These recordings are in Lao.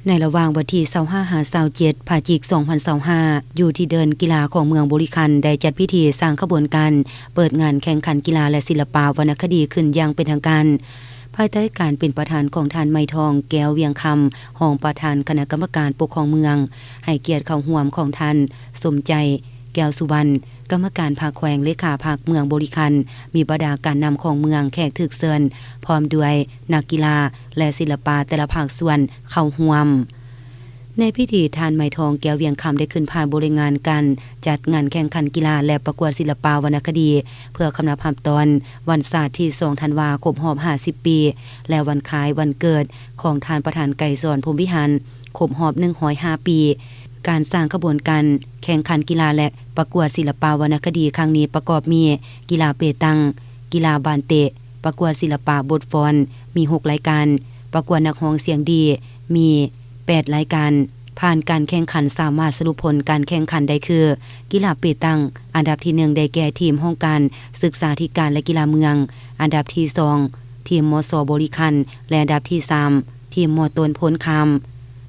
ໃນລະຫວ່າງວັນທີຊາວຫ້າຫາຊາວເຈັດ ພະຈິກ ສອງພັນຊາວຫ້າ ຢູ່ທີ່ເດີ່ນກິລາຂອງເມືອງບໍລິຄັນ ໄດ້ຈັດພິທີສ້າງຂະບວນການເປີດງານແຂ່ງຂັນກິລາ ແລະ ສິລະປະວັນນະຄະດີຂຶ້ນຢ່າງເປັນທາງການ ພາຍໃຕ້ການເປັນປະທານຂອງທ່ານ ໄມທອງ ແກ້ວວຽງຄຳ ຮອງປະທານຄະນະກຳມະການປົກຄອງເມືອງ, ໃຫ້ກຽດເຂົ້າຮ່ວມຂອງທ່ານ ສົມໃຈ ແກ້ວສຸວັນ ກຳມະການພັກແຂວງ ເລຂາພັກເມືອງບໍລິຄັນ, ມີບັນດາການນຳຂອງເມືອງ, ແຂກຖືກເຊີນ ພ້ອມດ້ວຍນັກກິລາ ແລະ ສິລະປະແຕ່ລະພາກສ່ວນເຂົ້າຮ່ວມ. ໃນພິທີ, ທ່ານ ໄມທອງ ແກ້ວວຽງຄຳ ໄດ້ຂຶ້ນຜ່ານບົດລາຍງານການຈັດງານແຂ່ງຂັນກິລາ ແລະ ປະກວດສິລະປະວັນນະຄະດີ ເພື່ອຄຳນັບຮັບຕອນວັນຊາດທີສອງ ທັນວາ ຄົບຮອບຫ້າສິບປີ ແລະ ວັນຄ້າຍວັນເກີດຂອງທ່ານປະທານໄກສອນ ພົມວິຫານ ຄົບຮອບໜຶ່ງຮ້ອຍຫ້າປີ. ການສ້າງຂະບວນການແຂ່ງຂັນກິລາ ແລະ ປະກວດສິລະປະວັນນະຄະດີຄັ້ງນີ້ປະກອບມີ ກິລາເປຕັງ, ກິລາບານເຕະ, ປະກວດສິລະປະບົດຟ້ອນ ມີຫົກລາຍການ, ປະກວດນັກຮ້ອງສຽງດີ ມີແປດລາຍການ. ຜ່ານການແຂ່ງຂັນສາມາດສະຫຼຸບຜົນການແຂ່ງຂັນໄດ້ຄື ກິລາເປຕັງ ອັນດັບທີໜຶ່ງໄດ້ແກ່ທີມຫ້ອງການສຶກສາທິການ ແລະ ກິລາເມືອງ, ອັນດັບທີສອງ ທີມ ມສ ບໍລິຄັນ ແລະ ອັນດັບທີສາມ ທີມ ມ ຕົ້ນໂພນຄາມ.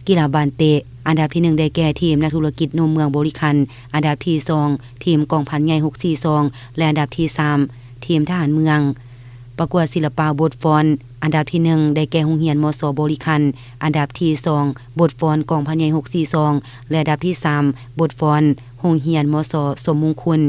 ກິລາບານເຕະ ອັນດັບທີໜຶ່ງໄດ້ແກ່ທີມນັກທຸລະກິດໜຸ່ມເມືອງບໍລິຄັນ, ອັນດັບທີສອງ ທີມກອງພັນໃຫຍ່ຫົກສີ່ສອງ ແລະ ອັນດັບທີສາມ ທີມທະຫານເມືອງ. ປະກວດສິລະປະບົດຟ້ອນ ອັນດັບທີໜຶ່ງໄດ້ແກ່ໂຮງຮຽນ ມສ ບໍລິຄັນ, ອັນດັບທີສອງ ບົດຟ້ອນກອງພັນໃຫຍ່ຫົກສີ່ສອງ ແລະ ອັນດັບທີສາມ ບົດຟ້ອນໂຮງຮຽນ ມສ ສົມມຸງຄຸນ.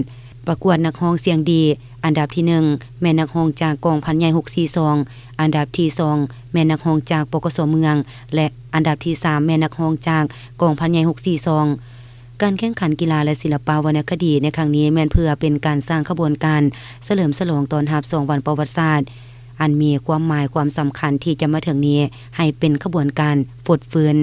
ປະກວດນັກຮ້ອງສຽງດີ ອັນດັບທີໜຶ່ງແມ່ນນັກຮ້ອງຈາກກອງພັນໃຫຍ່ຫົກສີ່ສອງ, ອັນດັບທີສອງແມ່ນນັກຮ້ອງຈາກ ປກສ ເມືອງ ແລະ ອັນດັບທີສາມແມ່ນນັກຮ້ອງຈາກກອງພັນໃຫຍ່ຫົກສີ່ສອງ. ການແຂ່ງຂັນກິລາ ແລະ ສິລະປະວັນນະຄະດີໃນຄັ້ງນີ້ ແມ່ນເພື່ອເປັນການສ້າງຂະບວນການສະເຫຼີມສະຫຼອງຕ້ອນຮັບສອງວັນປະຫວັດສາດ ອັນມີຄວາມໝາຍຄວາມສຳຄັນທີ່ຈະມາເຖິງນີ້ ໃຫ້ເປັນຂະບວນການຟົດຟື້ນ.